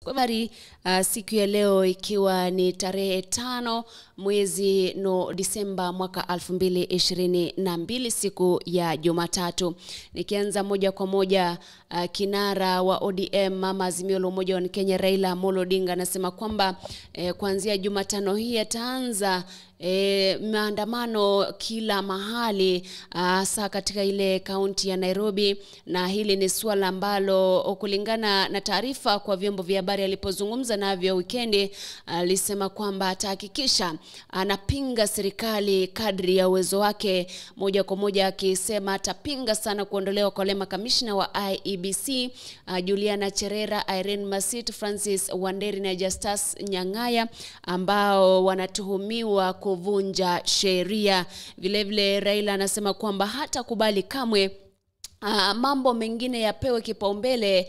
Habari siku ya leo ikiwa ni tarehe 5 mwezi no Disemba mwaka 2022 siku ya Jumatatu. Nikianza moja kwa moja, kinara wa ODM Mama Azimio la Umoja wa Kenya Raila Amolo Odinga anasema kwamba kuanzia Jumatano hii ataanza maandamano kila mahali, hasa katika ile kaunti ya Nairobi, na hili ni suala ambalo kulingana na taarifa kwa vyombo vya habari alipozungumza navyo wikendi, alisema kwamba atahakikisha anapinga serikali kadri ya uwezo wake, moja kwa moja akisema atapinga sana kuondolewa kwa wale makamishna wa IEBC, Juliana Cherera, Irene Masit, Francis Wanderi na Justus Nyang'aya ambao wanatuhumiwa kuvunja sheria. Vile vile Raila anasema kwamba hatakubali kamwe mambo mengine yapewe kipaumbele,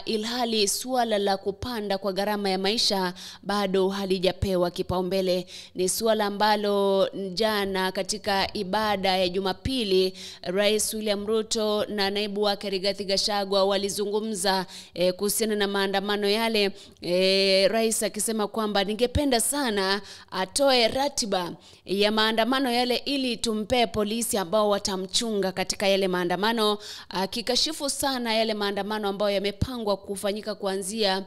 ilhali suala la kupanda kwa gharama ya maisha bado halijapewa kipaumbele. Ni suala ambalo jana katika ibada ya Jumapili Rais William Ruto na naibu wake Rigathi Gachagua walizungumza kuhusiana na maandamano yale, rais akisema kwamba ningependa sana atoe ratiba ya maandamano yale ili tumpe polisi ambao watamchunga katika yale maandamano, akikashifu sana yale maandamano ambayo yamepangwa kufanyika kuanzia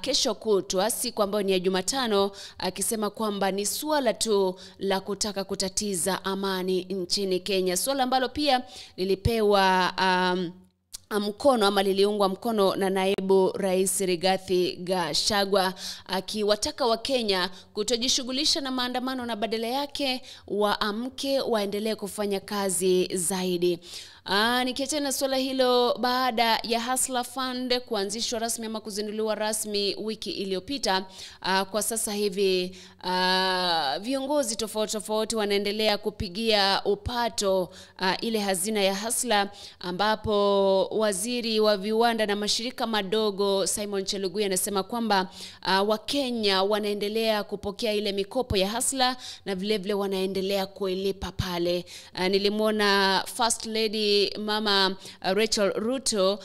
kesho kutwa, siku ambayo ni ya Jumatano, akisema kwamba ni suala tu la kutaka kutatiza amani nchini Kenya, suala ambalo pia lilipewa mkono ama liliungwa mkono na naibu rais Rigathi Gachagua, akiwataka Wakenya kutojishughulisha na maandamano na badala yake waamke waendelee kufanya kazi zaidi. Nikiachana na suala hilo, baada ya Hustler Fund kuanzishwa rasmi ama kuzinduliwa rasmi wiki iliyopita, kwa sasa hivi viongozi tofauti tofauti wanaendelea kupigia upato ile hazina ya Hustler, ambapo waziri wa viwanda na mashirika madogo Simon Chelugui anasema kwamba Wakenya wanaendelea kupokea ile mikopo ya Hustler na vile vile wanaendelea kuilipa pale. Nilimwona First Lady Mama Rachel Ruto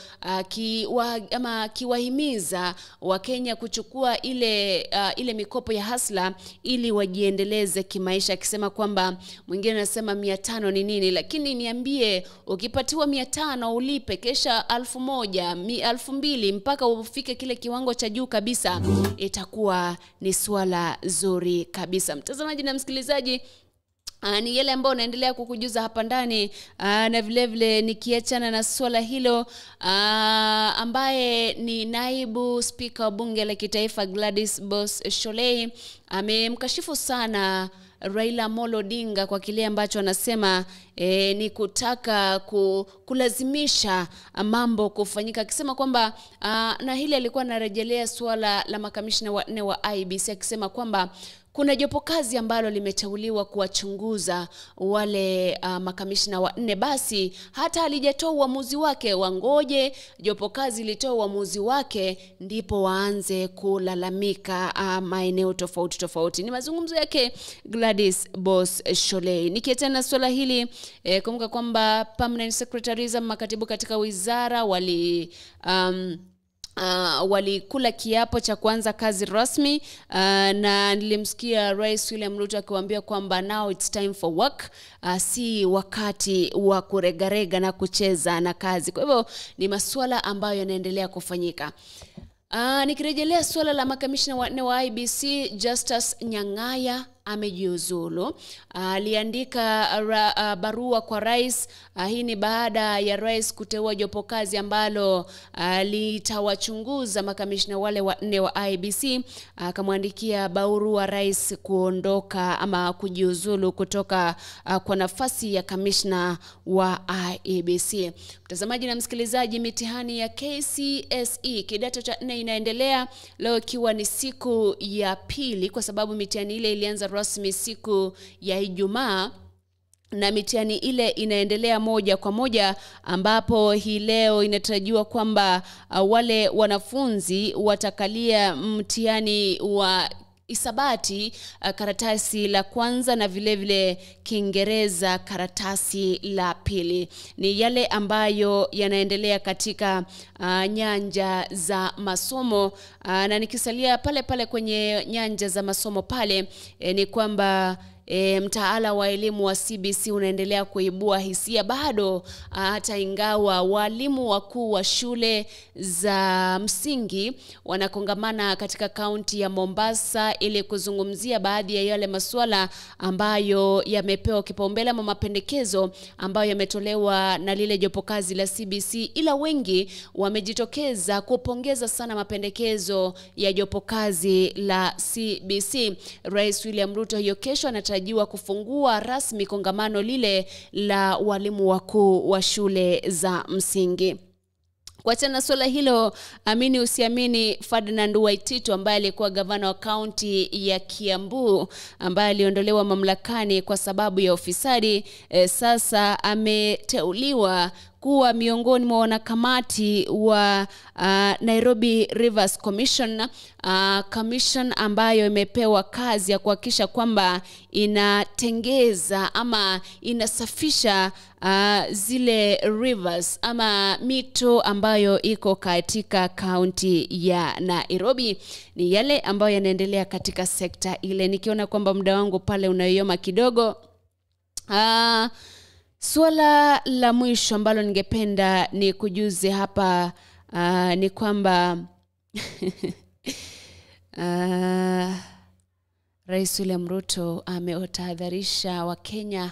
akiwahimiza Wakenya kuchukua ile mikopo ya Hustler ili wajiendeleze kimaisha, akisema kwamba mwingine anasema 500 ni nini, lakini niambie, ukipatiwa 500 ulipe kesha 1000, 2000 mpaka ufike kile kiwango cha juu kabisa, itakuwa ni swala zuri kabisa. Mtazamaji na msikilizaji, ni yale ambao naendelea kukujuza hapa ndani, na vile vile nikiachana na swala hilo, ambaye ni naibu spika wa bunge la kitaifa Gladys Boss Shollei amemkashifu sana Raila Amolo Odinga kwa kile ambacho anasema ni kutaka kulazimisha mambo kufanyika, akisema kwamba na hili alikuwa anarejelea swala la makamishna wanne wa IEBC, akisema kwamba kuna jopo kazi ambalo limeteuliwa kuwachunguza wale makamishna wanne, basi hata halijatoa uamuzi wake, wangoje jopo kazi litoe uamuzi wake ndipo waanze kulalamika maeneo tofauti tofauti. Ni mazungumzo yake Gladys Boss Shollei. Nikiachana na swala hili, kumbuka kwamba permanent secretaries ama makatibu katika wizara walikula kiapo cha kuanza kazi rasmi, na nilimsikia Rais William Ruto akiwaambia kwamba now it's time for work, si wakati wa kuregarega na kucheza na kazi. Kwa hivyo ni masuala ambayo yanaendelea kufanyika. Nikirejelea suala la makamishna wanne wa IEBC, Justus Nyang'aya amejiuzulu. Aliandika barua kwa rais. Hii ni baada ya rais kuteua jopo kazi ambalo litawachunguza makamishna wale wanne wa IEBC. Akamwandikia barua rais kuondoka ama kujiuzulu kutoka kwa nafasi ya kamishna wa IEBC. Mtazamaji na msikilizaji, mitihani ya KCSE kidato cha 4 inaendelea leo ikiwa ni siku ya pili, kwa sababu mitihani ile ilianza rasmi siku ya Ijumaa na mitihani ile inaendelea moja kwa moja, ambapo hii leo inatarajiwa kwamba wale wanafunzi watakalia mtihani wa hisabati karatasi la kwanza na vile vile Kiingereza karatasi la pili. Ni yale ambayo yanaendelea katika nyanja za masomo. Na nikisalia pale pale kwenye nyanja za masomo pale, ni kwamba mtaala wa elimu wa CBC unaendelea kuibua hisia bado, hata ingawa walimu wakuu wa shule za msingi wanakongamana katika kaunti ya Mombasa ili kuzungumzia baadhi ya yale masuala ambayo yamepewa kipaumbele ama mapendekezo ambayo yametolewa na lile jopo kazi la CBC, ila wengi wamejitokeza kupongeza sana mapendekezo ya jopo kazi la CBC. Rais William Ruto hiyo kesho anatarajiwa kufungua rasmi kongamano lile la walimu wakuu wa shule za msingi. Kuachana na swala hilo, amini usiamini, Ferdinand Waititu ambaye alikuwa gavana wa kaunti ya Kiambu ambaye aliondolewa mamlakani kwa sababu ya ufisadi, sasa ameteuliwa kuwa miongoni mwa wanakamati wa Nairobi Rivers Commission, commission ambayo imepewa kazi ya kuhakikisha kwamba inatengeza ama inasafisha zile rivers ama mito ambayo iko katika kaunti ya Nairobi. Ni yale ambayo yanaendelea katika sekta ile. Nikiona kwamba muda wangu pale unayoyoma kidogo. Suala la mwisho ambalo ningependa ni kujuze hapa ni kwamba Rais William Ruto amewatahadharisha Wakenya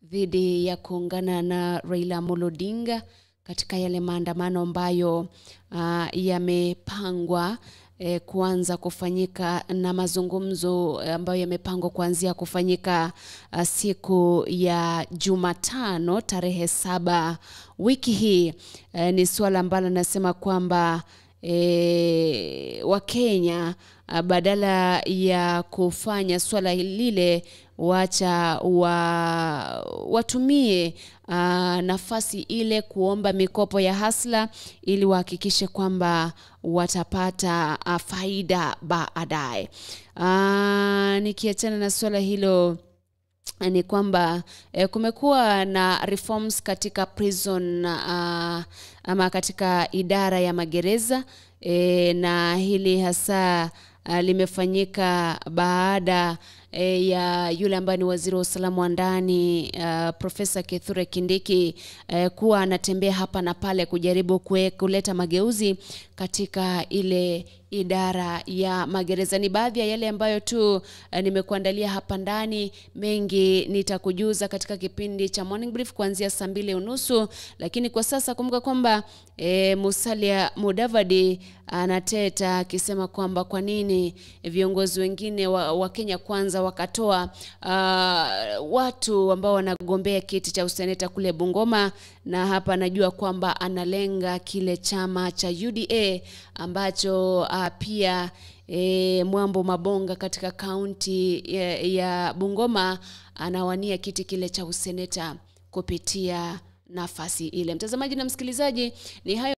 dhidi ya kuungana na Raila Amolo Odinga katika yale maandamano ambayo yamepangwa kuanza kufanyika na mazungumzo ambayo yamepangwa kuanzia kufanyika siku ya Jumatano tarehe 7 wiki hii. Ni swala ambalo nasema kwamba Wakenya badala ya kufanya swala lile wacha watumie nafasi ile kuomba mikopo ya hasla ili wahakikishe kwamba watapata faida baadaye. Nikiachana na swala hilo ni kwamba kumekuwa na reforms katika prison ama katika idara ya magereza, na hili hasa limefanyika baada ya yule ambaye ni waziri wa usalama wa ndani Profesa Kithure Kindiki kuwa anatembea hapa na pale kujaribu kuleta mageuzi katika ile idara ya magereza. Ni baadhi ya yale ambayo tu nimekuandalia hapa ndani. Mengi nitakujuza katika kipindi cha Morning Brief kuanzia 2:30, lakini kwa sasa kumbuka kwamba Musalia Mudavadi anateta akisema kwamba kwa nini viongozi wengine wa Kenya Kwanza wakatoa watu ambao wanagombea kiti cha useneta kule Bungoma, na hapa najua kwamba analenga kile chama cha UDA ambacho pia Mwambo Mabonga katika kaunti ya Bungoma anawania kiti kile cha useneta kupitia nafasi ile. Mtazamaji na msikilizaji, ni hayo.